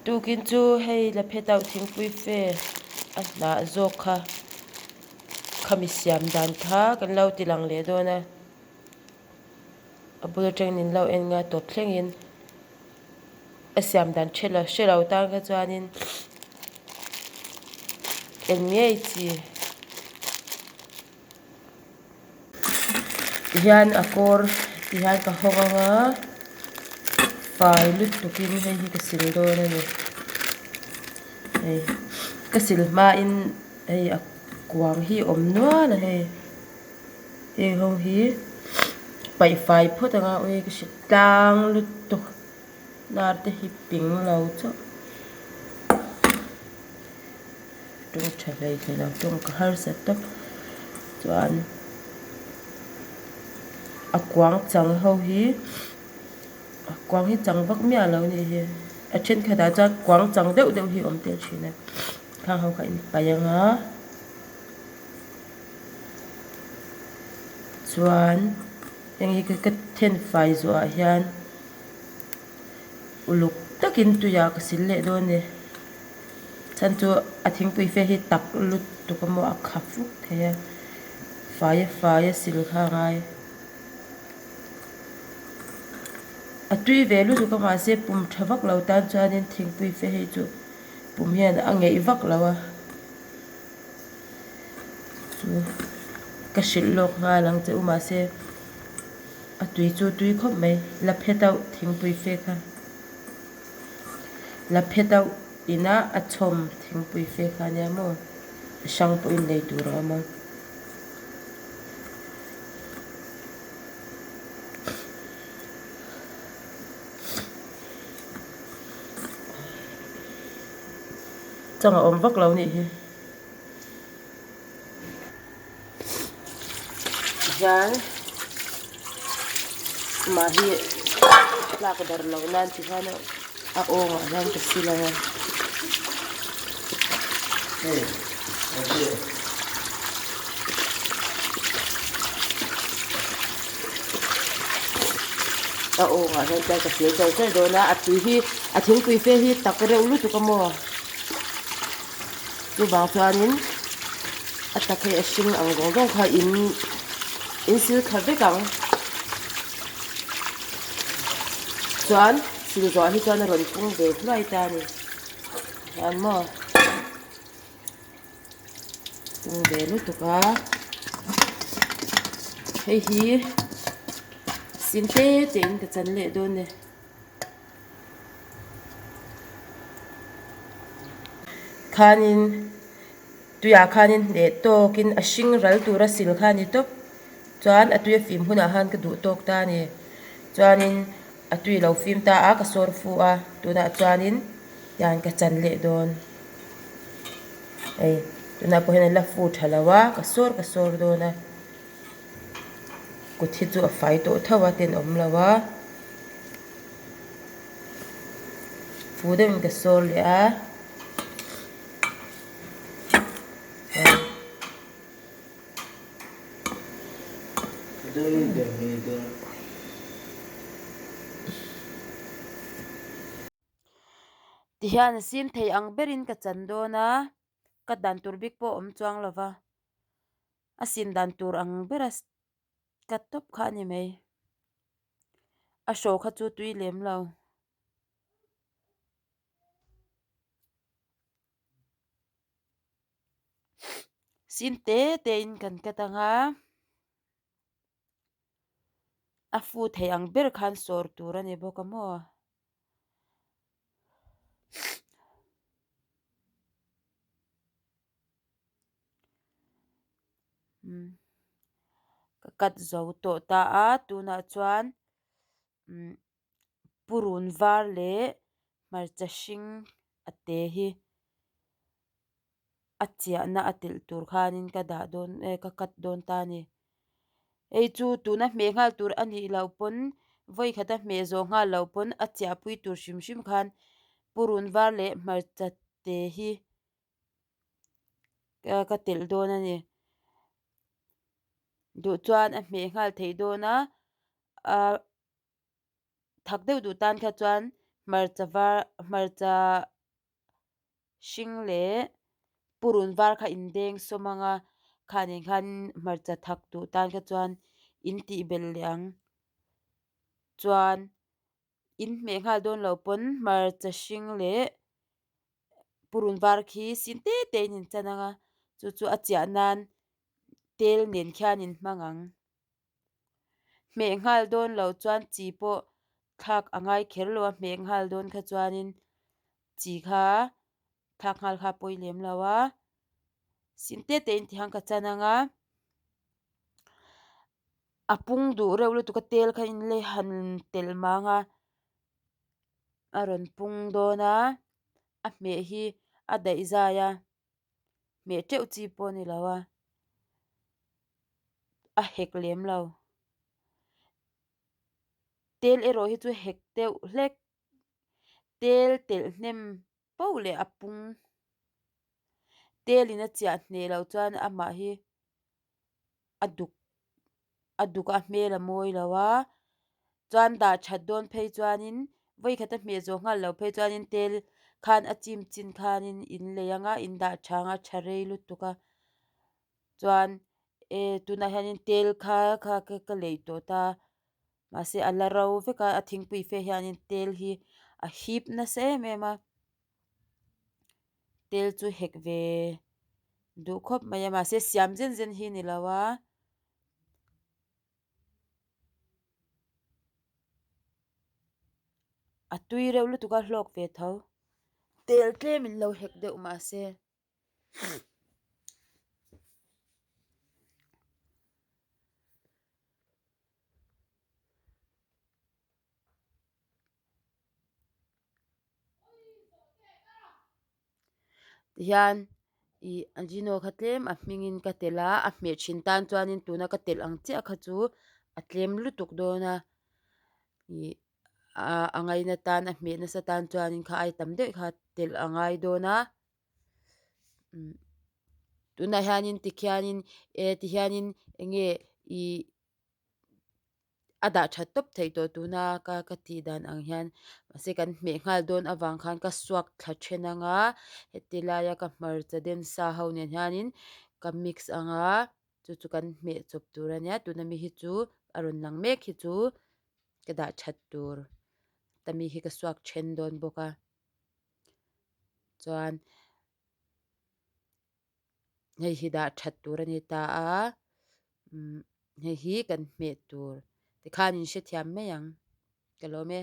Tukin chu hei la phet auh thingpui fe a hnah zawk kha khami siam dan kha kan lo ti lang leh dawn a a bul atangin in lo en nga tawp thlengin a siam dan hre lo tan kha chuanin en ngei chi. Tihian a kawr tihian ka hawng anga fai lutukin hei hi ka sil dawn a ni hei ka sil hmain hei a kuang hi a awm nual a hei heng ho hi paih fai phawt anga ui ka hre tlang lutuk nar te hi ping lo chauh. Tawng tha hlei thei lo tawng ka harsa tawp chuan a kuang chang ho hi a kuang hi chang vak miah lo a nih hi a thenkhat ah chuan kuang chang deuh deuh hi a awm tel thin a khang ho kha a inpaih ang a chuan heng hi ka then fai zawh ah hian uluk takin tuiah ka sil leh dawn a ni. Chhan chu a thingpui fe hi tak lutuk a maw a kha fuk thei a fai a fai a sil kha a ngai a tui ve lutuk a mahse pum tha vak lo tan chuanin thingpui fe hi chu pum hian a ngeih vak lo a chu ka hrilh lawk nghal ang che u mahse a tui chu tui khawp mai la phe tauh thingpui fe kha. La phe deuh ina a chhawm thingpui fe kha ania maw a hrang pawhin lei tur a awm a. Chang a awm vak lo nih hi. Hian mah hi tlak darh loh nan ti hian a awngah hian ka sil ang a. A awngah hian chuan ka sil char char dawn a a tui hi a thingpui fe hi tak reuh lutuk a maw. Chuvang chuanin a tak hei a hring ang zawng zawng kha in in sil kha vek ang. Chuan sil zawh hi chuan a rawn pung ve hluai ta a ni. Hian maw pung ve lutuk a. Hei hi sin te te in ka chan leh dawn e. Khanin tuiah khanin hneh tawkin a hring ral tura sil kha a ni tawp chuan a tui a fim hunah khan ka duh tawk ta a ni chuanin a tui lo fim ta a ka sawr fu a tunah chuanin hian ka chan leh dawn hei tunah pawh hian a la fu tha lo a ka sawr ka sawr dawn a kut hi chu a fai tawh tho a tenawm lo a. Fu deuhin ka sawr leh a. Tihian a sim thei ang berin ka chan dawn a, ka dan tur bik pawh a awm chuang lo va, a sin dan tur ang bera Ka tawp kha a ni mai. A hraw kha chu tui lem lo. Sim te te in kan cut ang a. A fu thei ang ber khan sawr tur a ni bawk a maw. Ka cut zo tawh ta a tunah chuan purun var leh hmarcha hring a te hi a chiahna a telh tur khanin ka dah dawn eh ka cut dawn ta a ni hei chu tuna hmeh nghal tur a nih loh pawn vawi khata hmeh zawh nghal loh pawn a chiah pui tur hrim hrim khan purun var leh hmarcha te hi. Ka telh dawn a ni duh chuan a hmeh nghal theih dawn a ahh thak deuh duh tan kha chuan hmarcha var hmarcha. hring leh purun var kha in deng sawm ang a khanin khan hmarcha thak duh tan kha chuan in tih belh leh ang chuan in hmeh nghal dawn loh pawn hmarcha hring leh purun var khi sin te te in in chan ang a chu chu a chiah nan tel nen khian in hmang ang. Hmeh nghal dawn loh chuan chi pawh thlak a ngai kher lo a hmeh nghal dawn kha chuanin chi kha thlak nghal kha a pawi lem lo a sin te te in tihang ka chan ang a a pung duh reuh lutuk a tel kha in lei han telh mang a a rawn pung dawn a a hmeh hi a daih zai a. Hmeh teuh chi pawh a ni lo a, a hek lem lo. Tel erawh hi chu hek deuh hlek, tel telh hnem poh leh a pung. Tel in a chiah hneh loh chuan amah hi a duk a duk a hmel a mawi lo a chuan dah that dawn phei chuanin vawi khat a hmeh zawh nghal loh phei chuanin tel khan a chim chin khanin in lei anga in dah tha anga tha rei lutuk a chuan eh tunah hianin tel kha kha ka lei tawh ta mahse a la ro vek a a thingpui fe hianin tel hi a hip nasa em em a. Tel chu hek ve duh khawp mai a mahse siam zen zen hi ni lo a. A tui reuh lutuk a hlawk ve tho. Tel tlem in lo hek deuh mahse. Tihian ih ajino kha tlem a hmingin ka telh a a hmeh thin tan chuanin tuna ka telh ang chiah kha chu a tlem lutuk dawn a ih a ngaina tan a hmeh nasa tan chuanin kha ai tam deuh kha telh a ngai dawn a tunah hianin tikhianin eh tihianin eng nge ih. A dah that tawp theih tawh tuna ka ka tih dan ang hian mahse kan hmeh nghal dawn avang khan ka suak thla then ang a heti laia ka hmarcha den sa ho nen hianin ka mix ang a chu chu kan hmeh chawp tur a nia tuna mi hi chu a rawn lang mek hi chu ka dah that tur ta mi hi ka suak then dawn bawk a chuan. Hei hi dah that tur a ni ta a umm hei hi kan hmeh tur tikhan in hrethiam mai ang ka lawm e.